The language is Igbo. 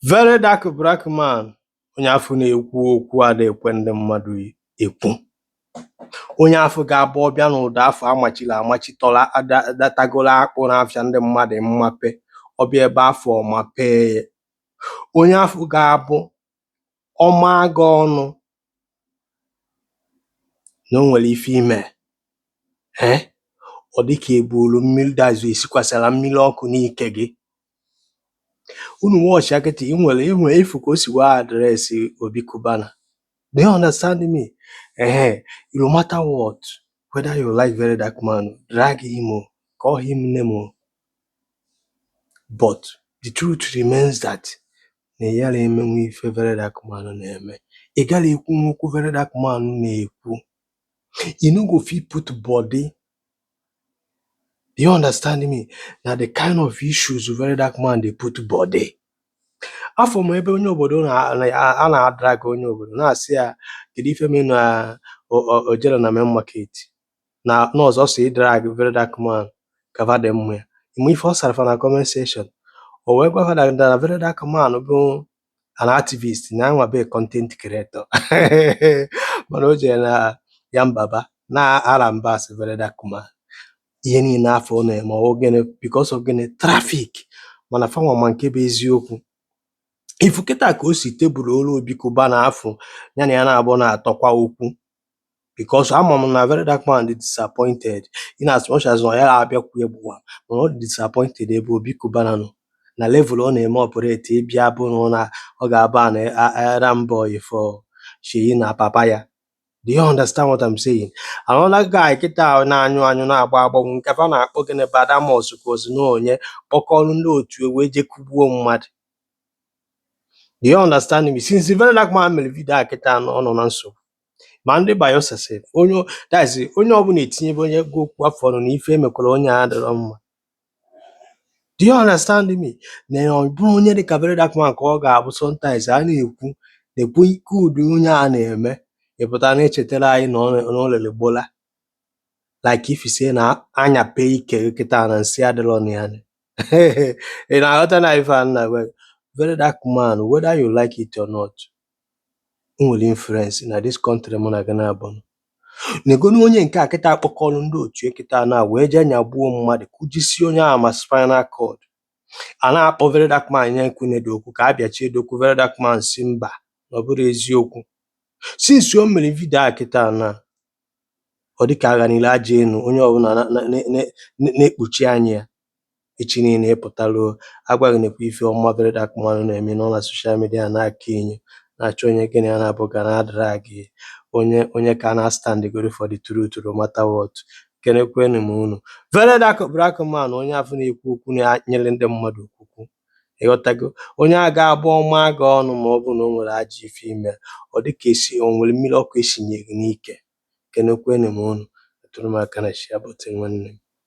Very Dark Black Man, onye afụ na-ekwu okwu ada ekwe ndị mmadụ ekwu, onye afụ ga-abụ ọbịa n'ụdọ afọ amachiri amachi tọrọ datagoro akpụ n'afịa ndị mmadụ mmape, ọbịa ebe afọ ọmapee ya, onye afụ ga-abụ ọma gị ọnụ na o nwere ife ime, ee ọ dịka eburu mmiri dazu esikwasara mmiri ọkụ n'ike gị. Unu watch kịta, ị nwere inwe ifu ka o si wee address Obi Cubana. Do you understand me? Ehe, no matter what, whether you like Very Dark Man, drag him o, call him name o, but the truth remains that na ị yara emenwu ife Very Dark Man na-eme. Ị gara ekwu okwu Very Dark Man na-ekwu. You no go fit put body. Do you understand me? Na the kind of issues Very Dark Man dey put body. Afọ m ebe onye obodo a na-adrag onye obodo na-asị ya kedu ife mere na o jere na main market na n'ọzọ sọ ịdrag Very Dark Man ka va dị mma ya. Mgbe ife ọ sara fa na comment section, o wee gwa fa na Very Dark Man bụ an activist, na anwa bụ content creator, mana o jere na ya mbaba na arambas Very Dark Man ihe niile afọ ọ na-eme ọ gịnị, because of gịnị? Traffic. Mana fanwa ma nke bụ eziokwu. Ifu kịta ka o si tebụl olu Obi Cubana afọ ya na ya na-abụ na-atọkwa okwu, because ama m na Very Dark Man dị disappointed in as much as na ọ ya abịakwu egbuwa, mana ọ dị disappointed ebe Obi Cubana nọ na level ọ na-eme operate ịbịa bụ na ọ ga-abụ an errand boy for Seyi na papa ya. Do you understand what I'm saying? Another guy kịta na-anyụ anyụ na-agba agbanwe nke fa na-akpọ gịnị, Badamos, ka ozi na onye kpọkọrọ ndị otu wee jee kụgbuo mmadụ. Do you understand me? Since the Very Dark Man mere video a kịta, ọ nọ na nsogbu ma ndị Bayelsa sef, onye that is onye ọbụla etinyebe onye gụ okwu afọ ọnụ na ife emekwara onye a adịrọ mma. Do you understand me? Na ọ bụrụ onye dịka Very Dark Man ka ọ ga-abụ sometimes a na-ekwu na-ekwu ike ụdị onye a na-eme ị pụta na-echetara anyị na ọ lere gbola like if you say na anyape ike gị kịta na nsị adịrọ na ya. Ị na-aghọta na ife a na-agwa gị? Very Dark Man, whether you like it or not, o nwere influence na this country mụ na gị na-abụ. Negonu onye nke a kịta akpọkọrọ ndị otu ya kịta na wee jee nyagbuo mmadụ, kụjisie onye ahụ ma spinal cord. A na-akpọ Very Dark Man nye nkwunedo okwu ka a bịachie dokwu. Very Dark Man si mba, na ọ bụrụ eziokwu. Since o mere video a kịta na ọ dịka agha niile aja enu, onye ọbụla na-ekpuchi anya ya. Echi niile ịpụtaruo agwaghị nekwa ife ọma Very Dark Man na-eme nọ na social media na-aka enyo na-achọ onye gịnị ya na-abụ ga na drag onye onye ka na stand goro for the truth no matter what. Kenekwenu m unu. Very Dark Black Man, onye afọ na-ekwu okwu na-nyere ndị mmadụ okwukwu, ịghọtago? Onye a ga-abụ ọma gị ọnụ ma ọ bụ na o nwere ajọ ife ime, ọ dịka esi o nwere mmiri ọkụ esinyere gị n'ike. Kenekwenu m unu. Tụrụ m aka na share button, nwanne m.